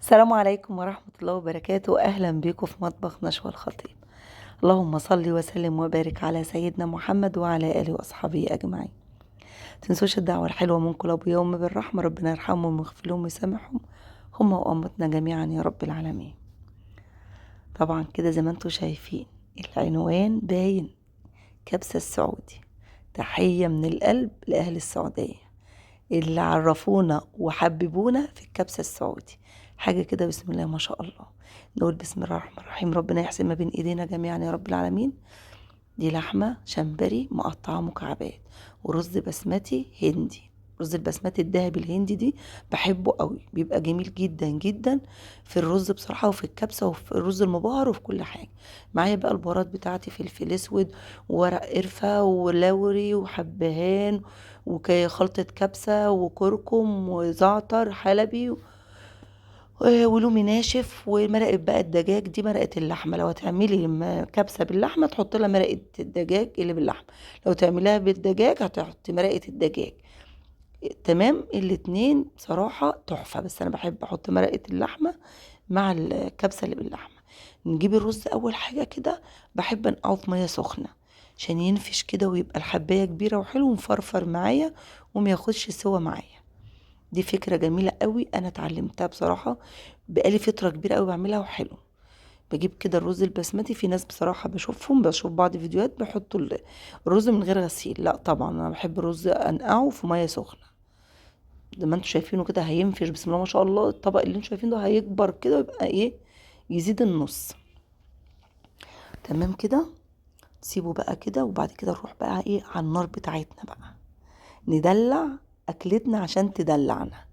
السلام عليكم ورحمة الله وبركاته. أهلا بيكم في مطبخ نشوى الخطيب. اللهم صل وسلم وبارك على سيدنا محمد وعلى آله وأصحابه أجمعين. تنسوش الدعوة الحلوة من كل أبو يوم بالرحمة، ربنا يرحمهم ويغفر لهم ويسامحهم هم وأمتنا جميعا يا رب العالمين. طبعا كده زي ما انتم شايفين العنوان باين، كبسة السعودي. تحية من القلب لأهل السعودية اللي عرفونا وحببونا في الكبسة السعودي. حاجة كده بسم الله ما شاء الله. نقول بسم الله الرحمن الرحيم، ربنا يحسن ما بين ايدينا جميعا يا رب العالمين. دي لحمة شمبري مقطعة مكعبات، ورز بسمتي هندي. رز البسمتي الذهبي الهندي دي بحبه قوي، بيبقى جميل جدا جدا في الرز بصراحة، وفي الكبسة وفي الرز المبهر وفي كل حاجة. معايا بقى البهارات بتاعتي، فلفل اسود وورق قرفة ولوري وحبهان وخلطة كبسة وكركم وزعتر حلبي ولومي ناشف، ومرقة بقى الدجاج. دي مرقة اللحمة، لو هتعملي كبسة باللحمة تحط لها مرقة الدجاج اللي باللحمة، لو تعمليها بالدجاج هتحطي مرقة الدجاج. تمام، الاتنين بصراحة تحفة، بس أنا بحب أحط مرقة اللحمة مع الكبسة اللي باللحمة. نجيب الرز أول حاجة كده، بحب أنقعه في مية سخنة عشان ينفش كده ويبقى الحباية كبيرة وحلو ومفرفر معايا وما ياخدش سوا معايا. دي فكرة جميلة قوي، أنا اتعلمتها بصراحة بقالي فترة كبيرة قوي بعملها وحلو. بجيب كده الرز البسمتي، في ناس بصراحة بشوف بعض فيديوهات بيحطوا الرز من غير غسيل. لا طبعا أنا بحب الرز أنقعه في مية سخنة. زي ما انتوا شايفينه كده هينفش بسم الله ما شاء الله. الطبق اللي انتوا شايفينه ده هيكبر كده ويبقى ايه، يزيد النص. تمام كده، سيبه بقى كده، وبعد كده نروح بقى ايه على النار بتاعتنا بقى، ندلع اكلتنا عشان تدلعنا.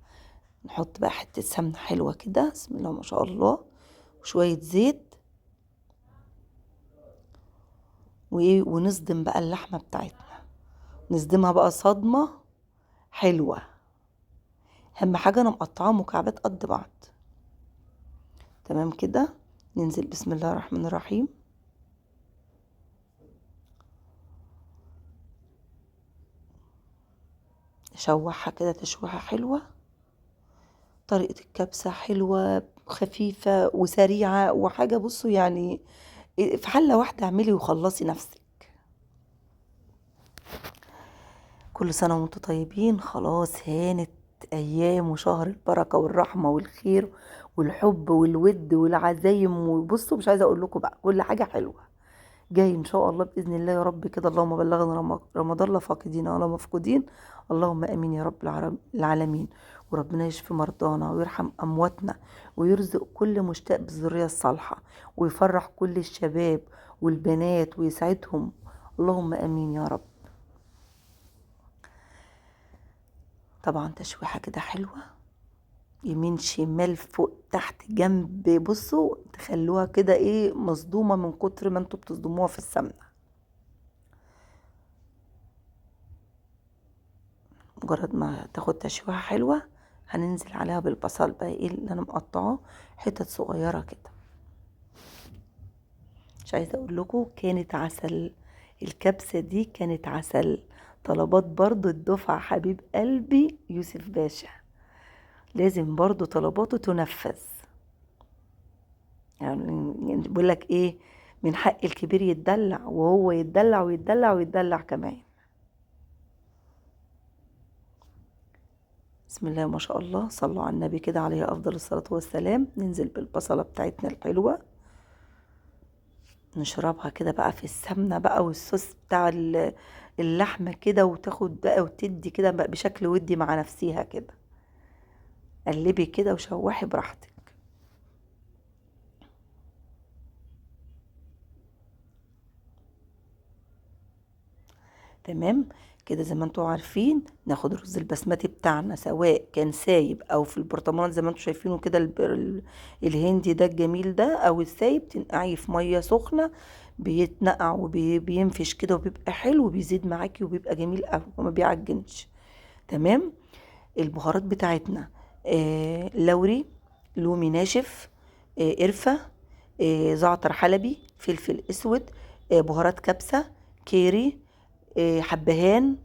نحط بقى حتة سمنة حلوة كده بسم الله ما شاء الله، وشوية زيت، وايه، ونصدم بقى اللحمة بتاعتنا. نصدمها بقى صدمة حلوة. اهم حاجة انا مقطعاها مكعبات قد بعض. تمام كده، ننزل بسم الله الرحمن الرحيم. نشوحها كده تشويحة حلوة. طريقة الكبسة حلوة خفيفة وسريعة وحاجة، بصوا يعني في حلة واحدة اعملي وخلصي نفسك. كل سنة وانتم طيبين. خلاص هانت ايام وشهر البركة والرحمة والخير والحب والود والعزايم، وبصوا مش عايزة اقول لكم بقى كل حاجة حلوة جاي ان شاء الله باذن الله يا رب كده. اللهم بلغنا رمضان لا فاقدين ولا مفقودين، اللهم امين يا رب العالمين. وربنا يشفي مرضانا ويرحم امواتنا ويرزق كل مشتاق بالذريه الصالحة ويفرح كل الشباب والبنات ويسعدهم، اللهم امين يا رب. طبعا تشويحه كده حلوة، يمين شمال فوق تحت جنب، بصوا تخلوها كده ايه مصدومة من كتر ما انتوا بتصدموها في السمنة. مجرد ما تاخد تشويحه حلوة هننزل عليها بالبصل بقى ايه اللي انا مقطعاه حتت صغيرة كده. مش عايزه اقول لكم كانت عسل الكبسه دي، كانت عسل. طلبات برضو الدفعة حبيب قلبي يوسف باشا، لازم برضو طلباته تنفذ. يعني بقول لك ايه، من حق الكبير يتدلع، وهو يتدلع ويتدلع ويتدلع كمان. بسم الله ما شاء الله، صلوا على النبي كده عليه افضل الصلاة والسلام. ننزل بالبصلة بتاعتنا الحلوة، نشربها كده بقى في السمنة بقى والصوص بتاع اللحمة كده، وتاخد بقى وتدي كده بقى بشكل ودي مع نفسيها كده. قلبي كده وشوحي براحتك. تمام كده، زي ما انتوا عارفين ناخد الرز البسمتي بتاعنا سواء كان سايب او في البرطمان زي ما انتوا شايفينه كده، الهندي ده الجميل ده، او السايب، تنقعيه في مية سخنة، بيتنقع وبينفش كده وبيبقى حلو وبيزيد معاكي وبيبقى جميل قوي وما بيعجنش. تمام. البهارات بتاعتنا لوري، لومي ناشف، قرفه، زعتر حلبي، فلفل اسود، بهارات كبسة، كيري، حبهان،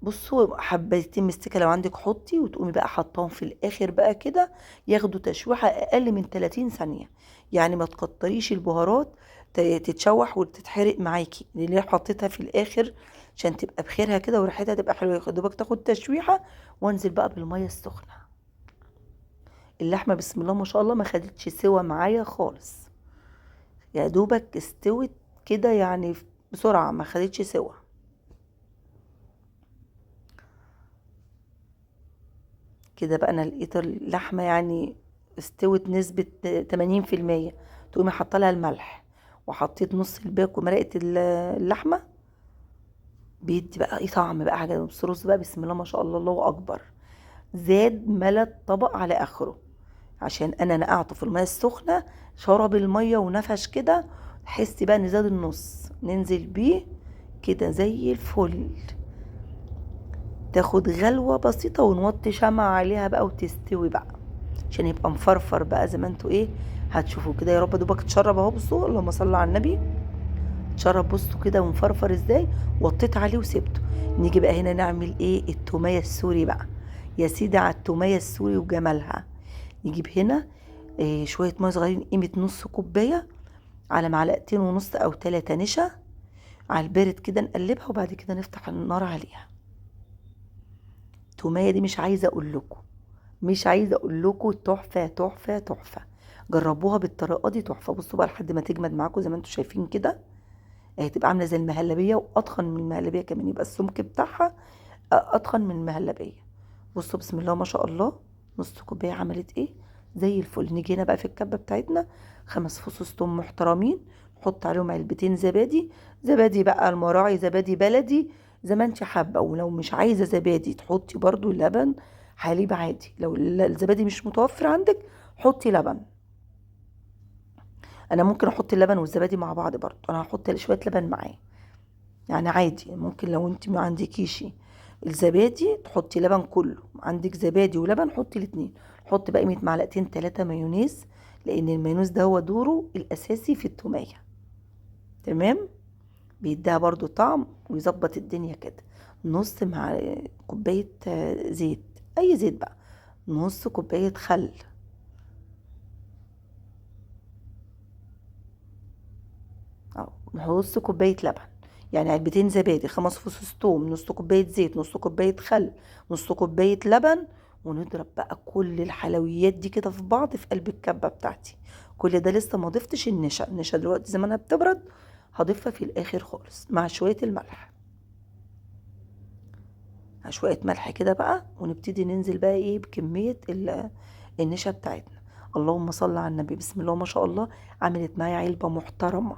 بصوا حبتين مستكه لو عندك حطي، وتقومي بقى حطاهم في الاخر بقى كده، ياخدوا تشويحه اقل من 30 ثانية. يعني ما تكتريش البهارات تتشوح وتتحرق معاكي، اللي حطيتها في الاخر عشان تبقى بخيرها كده وريحتها تبقى حلوة. يا دوبك تاخد تشويحه، وانزل بقى بالمية السخنة. اللحمة بسم الله ما شاء الله ما خدتش سوا معايا خالص، يا دوبك استوت كده يعني بسرعة، ما خدتش سوا. كده بقى انا لقيت اللحمة يعني استوت نسبه 80%. تقومي حاطه لها الملح، وحطيت نص الباكو مرقه اللحمة، بيدي بقى ايه طعم بقى حاجة. بص رز بقى بسم الله ما شاء الله الله اكبر، زاد ملى الطبق على اخره، عشان انا نقعته في المية السخنة، شرب المية ونفش كده، تحسي بقى ان زاد النص. ننزل بيه كده زي الفل، تاخد غلوه بسيطة، ونوطي شمعة عليها بقى وتستوي بقى، عشان يبقى مفرفر بقى زي ما انتوا ايه هتشوفوا كده. يا رب دوبك اتشرب اهو. بصوا اللهم صل على النبي، اتشرب بصوا كده ومفرفر ازاي. وطيت عليه وسبته. نيجي بقى هنا نعمل ايه؟ التوميه السوري بقى يا سيدي، على التوميه السوري وجمالها. نجيب هنا إيه شوية مية صغيرين، قيمة نص كوباية، على معلقتين ونص او 3 نشا، على البارد كده نقلبها، وبعد كده نفتح النار عليها. التوميه دي مش عايزه اقول لكم، مش عايزه اقول لكم، تحفة تحفة تحفة. جربوها بالطريقة دي تحفة. بصوا بقى لحد ما تجمد معاكم زي ما انتم شايفين كده، هتبقى عامله زي المهلبيه واطخن من المهلبيه كمان، يبقى السمك بتاعها اطخن من المهلبيه. بصوا بسم الله ما شاء الله، نص كوباية عملت ايه زي الفل. نيجي هنا بقى في الكبه بتاعتنا 5 فصوص توم محترمين، نحط عليهم علبتين زبادي، زبادي بقى المراعي، زبادي بلدي زي ما انت حابة، ولو مش عايزه زبادي تحطي برضو لبن حليب عادي. لو الزبادي مش متوفر عندك حطي لبن. انا ممكن احط اللبن والزبادي مع بعض برضو، انا هحط شوية لبن معاه يعني عادي. ممكن لو انت ما عندكيش الزبادي تحطي لبن كله، عندك زبادي ولبن حطي الاتنين. حط بقى قيمة معلقتين 3 مايونيز، لان المايونيز ده هو دوره الاساسي في التوميه، تمام؟ بيديها برضو طعم ويظبط الدنيا كده. نص مع كوباية زيت، اي زيت بقى، نص كوباية خل، نص كوباية لبن، يعني علبتين زبادي، 5 فصوص توم، نص كوباية زيت، نص كوباية خل، نص كوباية لبن. ونضرب بقى كل الحلويات دي كده في بعض في قلب الكبه بتاعتي. كل ده لسه ما ضفتش النشا، النشا دلوقتي زي ما انا بتبرد هضيفها في الاخر خالص مع شوية الملح، مع شوية ملح كده بقى. ونبتدي ننزل بقى ايه بكمية النشا بتاعتنا. اللهم صل على النبي، بسم الله ما شاء الله عملت معايا علبة محترمه.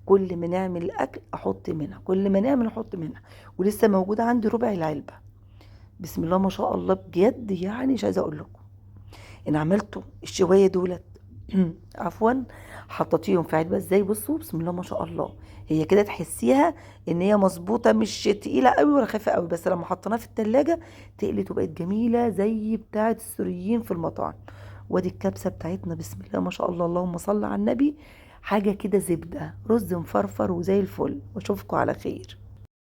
كل ما نعمل الاكل احط منها، كل ما نعمل احط منها، ولسه موجودة عندي ربع العلبة. بسم الله ما شاء الله بجد، يعني مش عايزه اقول لكم ان عملته الشوايه دولت عفوا حطيتيهم في علبة ازاي. بصوا بسم الله ما شاء الله، هي كده تحسيها ان هي مظبوطة، مش تقيلة قوي ولا خفيفة قوي، بس لما حطيناها في التلاجة تقلت وبقت جميلة زي بتاعه السوريين في المطاعم. وادي الكبسه بتاعتنا بسم الله ما شاء الله، اللهم صل على النبي، حاجة كده زبدة، رز مفرفر وزي الفل. واشوفكم على خير.